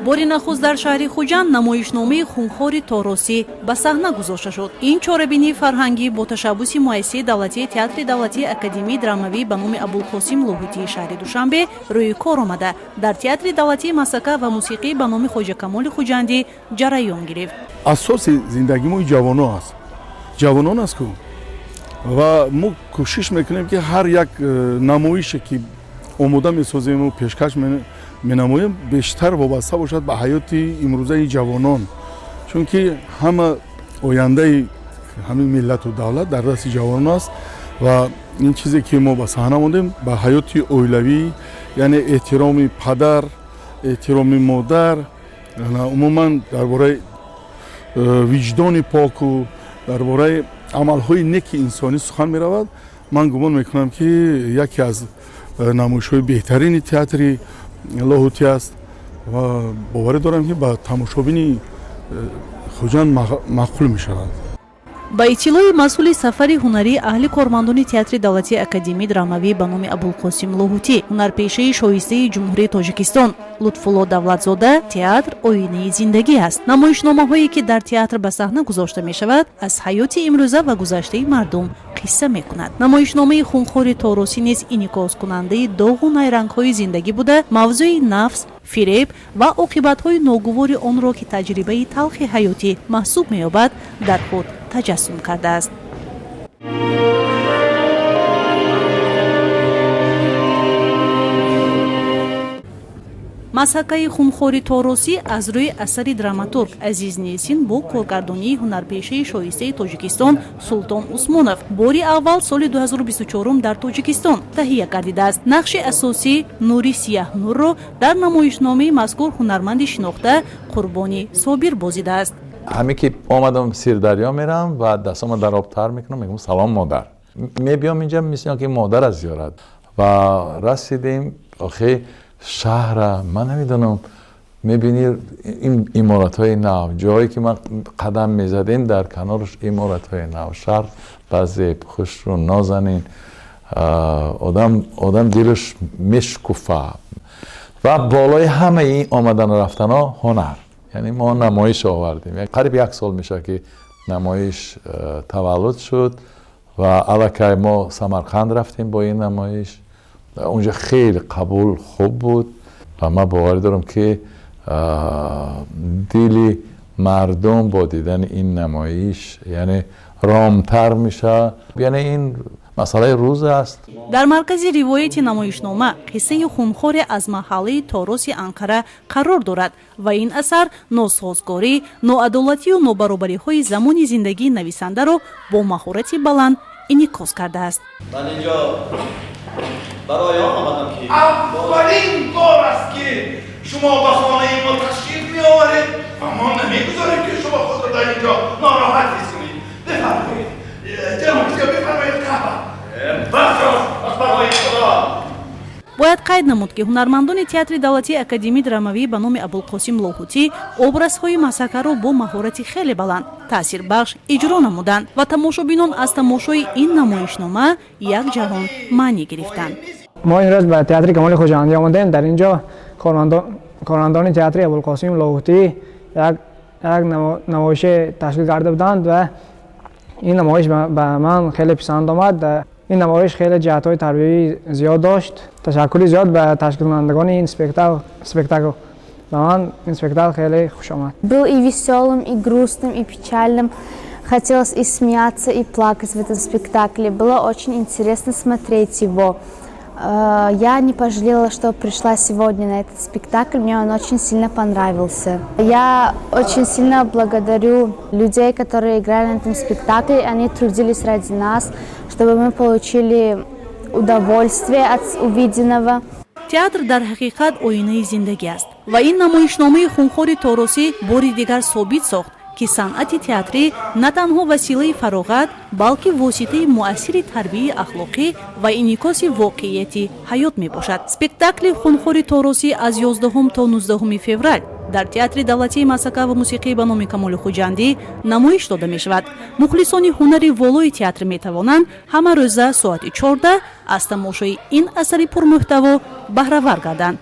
Бори нахуст дар шаҳри Хуҷанд намоишномаи «Хунхори Торосӣ» ба саҳна гузошта шуд. Ин чорабинии фарҳангӣ бо ташаббуси муассисаи давлатии Театри давлатии академии драмавӣ ба номи Абулқосим Лоҳутии шаҳри Душанбе рӯи кор омада, дар Театри давлатии масҳака ва мусиқӣ ба номи Хоҷа Камоли Хуҷандӣ ҷараён гирифт. Асоси зиндагӣ мо ҷавоно аст, ҷавонон аст ку, ва мо кӯшиш мекунем, ки ҳар як намоише, ки омода месозему пешкаш менамоем, бештар вобаста бошад ба ҳаёти имрӯзаи ҷавонон, чунки ҳама ояндаи ҳамин миллату давлат дар дасти ҷавонон аст. Ва ин чизе, ки мо ба саҳна мондем, ба ҳаёти оилавӣ, яъне эҳтироми падар, эҳтироми модар, умуман дар бораи виҷдони поку дар бораи амалҳои неки инсонӣ сухан меравад. Ман гумон мекунам, ки яке аз намоишҳои беҳтарини театри Лоҳутӣ аст ва боварӣ дорам, ки ба тамошобини Хуҷанд маъқул мешавад. Ба иттилои масъули сафари ҳунарии аҳли кормандони Театри давлатии академии драмавӣ ба номи Абулқосим Лоҳутӣ, ҳунарпешаи шоистаи Ҷумҳурии Тоҷикистон Лутфулло Давлатзода, театр оинаи зиндагӣ аст. Намоишномаҳое, ки дар театр ба саҳна гузошта мешавад, аз ҳаёти имрӯза ва гузаштаи мардум қисса мекунад. Намоишномаи «Хунхори Торосӣ» низ инъикоскунандаи доғу найрангҳои зиндагӣ буда, мавзӯи нафс, фиреб ва оқибатҳои ногувори онро, ки таҷрибаи талхи ҳаётӣ маҳсуб меёбад, дар худ таҷассум кардааст. Масҳакаи «Хунхори Торосӣ» аз рӯи асари драматург Азиз Несин бо коргардонии ҳунарпешаи шоистаи Тоҷикистон Султон Усмонов бори аввал соли 2024 дар Тоҷикистон таҳия гардидааст. Нақши асосӣ, Нури Сияҳнурро, дар намоишномаи мазкур ҳунарманди шинохта Қурбони Собир бозидааст. Ҳамин ки омадам, Сирдарё мерам ва дастама дар об тар мекунам, мегӯям: «Салом, модар». Мебиём инҷа, мисли он ки модар аз зиёрат ва расидем. Охи, шаҳра ман намедонам, мебинӣ ин иморатҳои нав, ҷое ки ман қадам мезадем, дар канораш иморатҳои нав, шаҳр базеб, хушрӯ, нозанин, одам дилаш мешкуфа. Ва болои ҳамаи ин омадану рафтанҳо ҳунар, яъне мо намоиш овардем. Қариб як сол мешавад, ки намоиш таваллуд шуд ва аллакай мо Самарқанд рафтем бо ин намоиш. Унҷа хеле қабул хуб буд ва ман боварӣ дорам, ки дили мардум бо дидани ин намоиш, яъне, ромтар мешавад, яъне ин масъалаи рӯз аст. Дар маркази ривояти намоишнома қиссаи хунхоре аз маҳаллаи Тороси Анқара қарор дорад ва ин асар носозгорӣ, ноадолатию нобаробариҳои замони зиндагии нависандаро бо маҳорати баланд инъикос кардааст. Ман инҷо барои он омадам, ки Аввалин бор аст, ки шумо ба хонаи мо ташриф меоваред ва мо намегузорем, ки шумо худро дар инҷо нороҳат ҳис кунед. Бифармоед, ҷаноби Сиё, бифармоед, қаҳва. Бархост, барои Худо! Бояд қайд намуд, ки ҳунармандони Театри давлатии академии драмавӣ ба номи Абулқосим Лоҳутӣ образҳои масҳакаро бо маҳорати хеле баланд, таъсирбахш иҷро намуданд ва тамошобинон аз тамошои ин намоишнома як ҷаҳон маънӣ гирифтанд. Мо имрӯз ба Театри Камоли Хуҷандӣ омадем. Дар ин ҷо кормандони театри Абулқосим Лоҳутӣ як намоише ташкил карда буданд ва ин намоиш ба ман хеле писанд омад. Ин намоиш хеле ҷиҳатҳои тарбиявӣ зиёд дошт. Ташаккури зиёд ба ташкилкунандагони ин спектакл. Ба ман ин спектакл хеле хуш омад. Был и веселым, и грустным, и печальным. Хотелось и смеяться, и плакать в этом спектакле. Было очень интересно смотреть его. Я не пожалела, что пришла сегодня на этот спектакль. Мне он очень сильно понравился. Я очень сильно благодарю людей, которые играли на этом спектакле. Они трудились ради нас, чтобы мы получили удовольствие от увиденного. Театр дар ҳақиқат оинаи зиндагӣ аст ва ин намоишномаи «Хунхори Торосӣ» бори дигар собит сохт, ки санъати театрӣ на танҳо василаи фароғат, балки воситаи муассири тарбияи ахлоқӣ ва инъикоси воқеияти ҳаёт мебошад. Спектакли «Хунхори Торосӣ» аз 11 то 19 феврал. Дар Театри давлатии масхара ва мусиқӣ ба номи Камоли Хуҷандӣ намоиш дода мешавад. Мухлисони ҳунари волои театр метавонанд ҳама рӯза соати 14 аз тамошои ин асари пурмуҳтаво баҳравар гарданд.